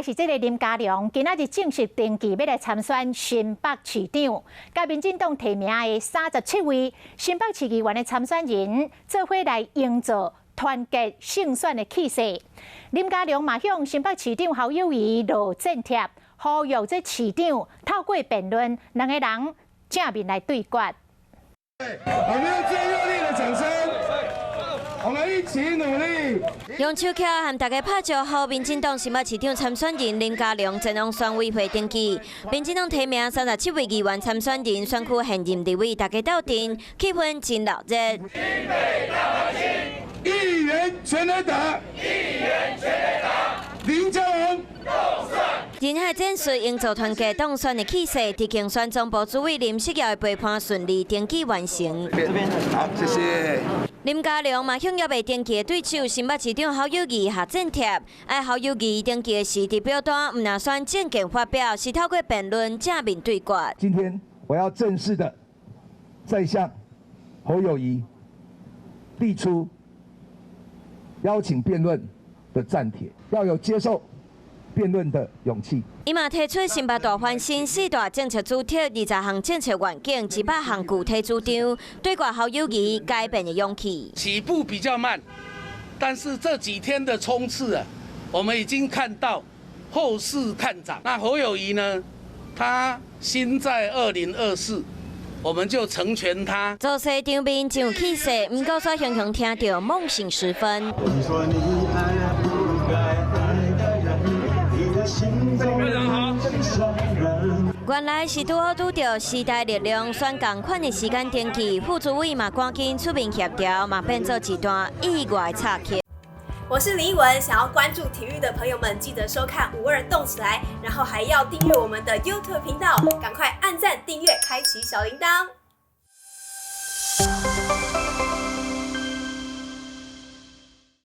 來是這个林佳龍，今仔日正式登記欲來參選新北市長，佮民進黨提名的37位新北市議員的參選人，做伙來營造團結勝選的氣勢。林佳龍嘛向新北市長侯友宜落戰帖，呼籲這市長透過辯論，兩个人正面來對決。我們用最熱烈的掌聲，我們一起努力。用手蹺和大家拍招呼，民進黨新北市長參選人林佳龍前往選委會登記。民進黨提名37位議員參選人，選區現任立委，大家鬥陣，氣氛真熱熱。議員全壘打，議員全壘打，林佳龍。人海戰術營造團結當選的氣勢，佇競選總部主委林世堯的陪伴順利登記完成。好，謝謝。林佳龍嘛向猶未登記的對手新北市長侯友宜下戰帖，愛侯友宜登記的時，佇表單毋但選政見發表，是透過辯論正面對決。今天我要正式的再向侯友宜遞出邀請辯論的戰帖，要有接受辯論的勇氣。伊嘛提出新北大翻新四大政策主題、20項政策願景、100項具體主張，對決侯友宜改變的勇氣。起步比較慢，但是這幾天的衝刺啊，我們已經看到後市看漲。那侯友宜呢？他心在2024，我們就成全他。造勢場面真有氣勢，毋過煞雄雄聽著夢醒時分。你說你愛不該愛的人，你的心中真傷人。原來是拄好拄著時代力量選仝款的時間登記，副主委嘛趕緊出面協調，嘛變做一段意外插曲。我是林奕文，想要關注體育的朋友們，記得收看五二動起來，然後還要訂閱我們的 YouTube 頻道，趕快按讚、訂閱、開啟小鈴鐺。